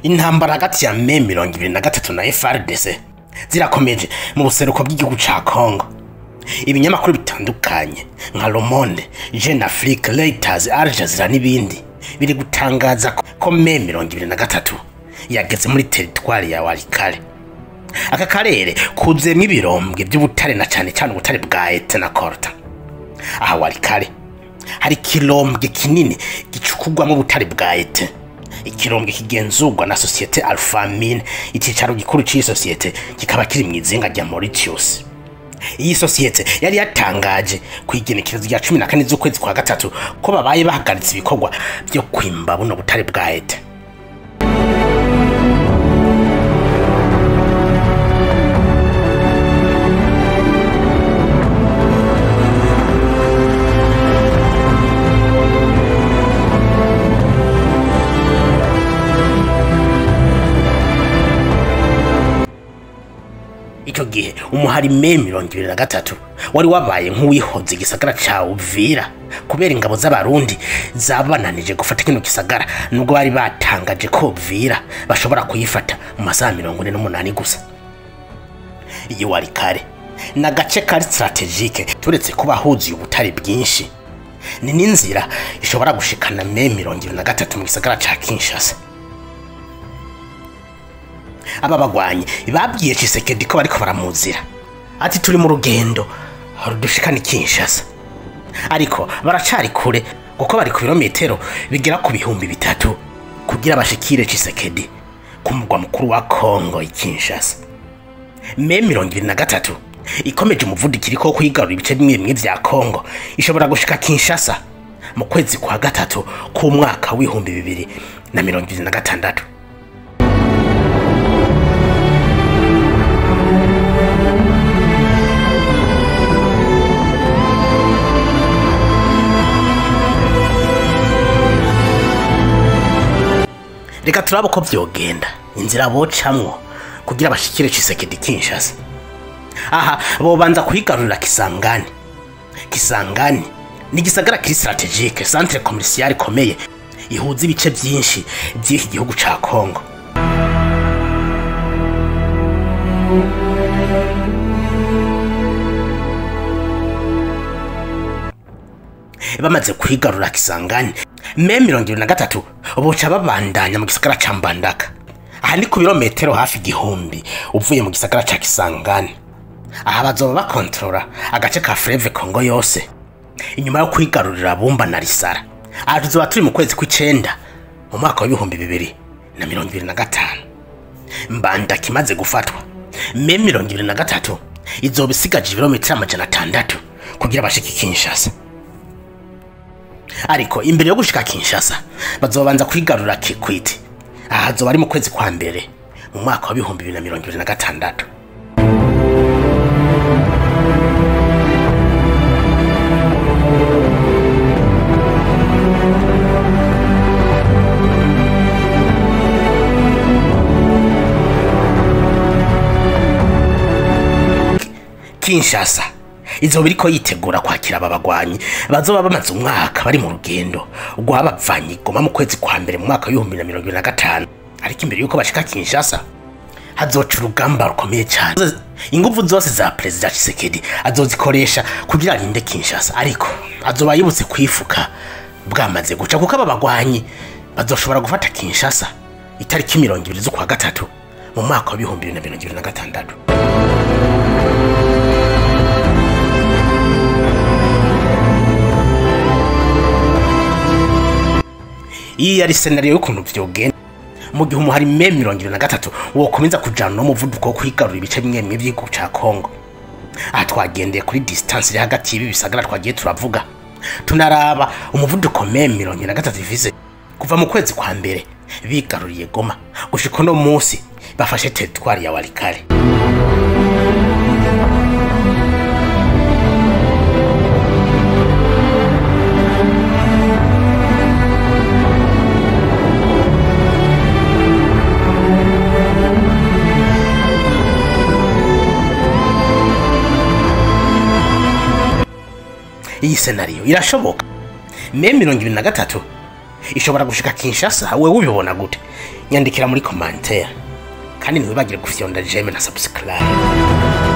Intambara hagati ya M23 na FARDC zirakomeje mu buseruko bw'igihugu ca Congo. Ibinyamakuru bitandukanye nka Le Monde, Jeune Afrique, Reuters, Al Jazeera n'ibindi biri gutangaza ko M23 yageze muri teritwari ya Walikale. Aka karere kuzuyemwo ibirombwe by'ubutare na cane cane ubutare bwa Ete na Korta. Aha Walikale hari ikirombwe kinini gicukurwamwo ubutare bwa Ete. Ikirombwe kigenzurwa na Societe Alpha Mine, icicaro gikuru c'iyi sosiyete kikaba kiri mw'izinga rya Mauritius. Iyi sosiyete yari yatangaje ku igenekerezo rya 14 z'ukwezi kwa gatatu ko babaye bahagaritse ibikorwa byo kwimba buno butare bwa Ete. Ico gihe umuhari M23 wari wabaye nk'uwihoze igisagara ca Uvira kubera ingabo z'abarundi zabananije gufata kino gisagara, nubwo bari batangaje ko Uvira bashobora kuyifata mu masaha 48 gusa. Iyi Walikale na gace kari strategique, turetse kuba huzuye ubutare bwinshi, ni n'inzira ishobora gushikana M23 mu gisagara ca Kinshasa. Aba bagwanyi babwiye Tshisekedi ko bariko baramuzira, ati turi mu rugendo rudushikana Kinshasa, ariko baracari kure kuko bari ku birometero bigera ku 3000 kugira bashikire Tshisekedi ku mugwa mukuru wa Kongo Kinshasa. M23 ikomeje umuvudikiri ko kwigarura ibice bimwe bimwe vya Kongo, ishobora gushika Kinshasa mu kwezi kwa gatatu k'umwaka w'ibihumbi 2026. Reka turabe ko vyogenda inzira bocamwo kugira bashikire Tshisekedi Kinshasa. Aha bobanza kwigarurira Kisangani. Kisangani ni gisagara kiri strategique, centre commercial ikomeye ihuza ibice byinshi by'iki gihugu ca Kongo. Bamaze kwigarura Kisangani, M23 boca babandanya mu gisagara ca Mbandaka. Aha ni ku birometero hafi 1000 uvuye mu gisagara ca Kisangani. Aha bazoba bakontrola agace ka Fleuve Congo yose inyuma yo kwigarurira Bumba na Risara. Aha tuzoba turi mu kwezi kw'icenda mu mwaka wa 2025. Mbandaka imaze gufatwa, M23 izoba isigaje ibirometero 600 kugira bashike Kinshasa. Ariko imbere yo gushika Kinshasa bazobanza kwigarura Kikwit. Aha zoba ari mu kwezi kwa mbere mu mwaka wa 2026. Kinshasa izoba iriko yitegura kwakira aba bagwanyi bazoba bamaze umwaka bari mu rugendo rwabavanye Goma mu kwezi kwa mbere mu mwaka wa 2025. Ariko imbere yuko bashika Kinshasa hazoca urugamba rukomeye cyane. Inguvu zose za Perezida Tshisekedi azozikoresha kugira arinde Kinshasa, ariko azoba yibutse kwifuka bwamaze guca, kuko aba bagwanyi bazoshobora gufata Kinshasa itariki 20 z'ukwa gatatu mu mwaka wa 2026. Iyi yari scenario y'ukuntu vyogenda mu gihe umuhari M23 wokomeza kujana n'umuvuduko wo kwigarura ibice bimwe bimwe by'igihugu ca Kongo. Aha twagendeye kuri distance iri hagati y'ibi bisagara twagiye turavuga, tunaraba umuvuduko M23 ifise kuva mu kwezi kwa mbere bigaruriye Goma gushika no munsi bafashe teritwari ya Walikale. Iyi scenario irashoboka. M23 Ishobora gushika Kinshasa? Wewe ubibona gute? Nyandikira muri commentaire, kandi ntiwibagire gufyonda j'aime na subscribe.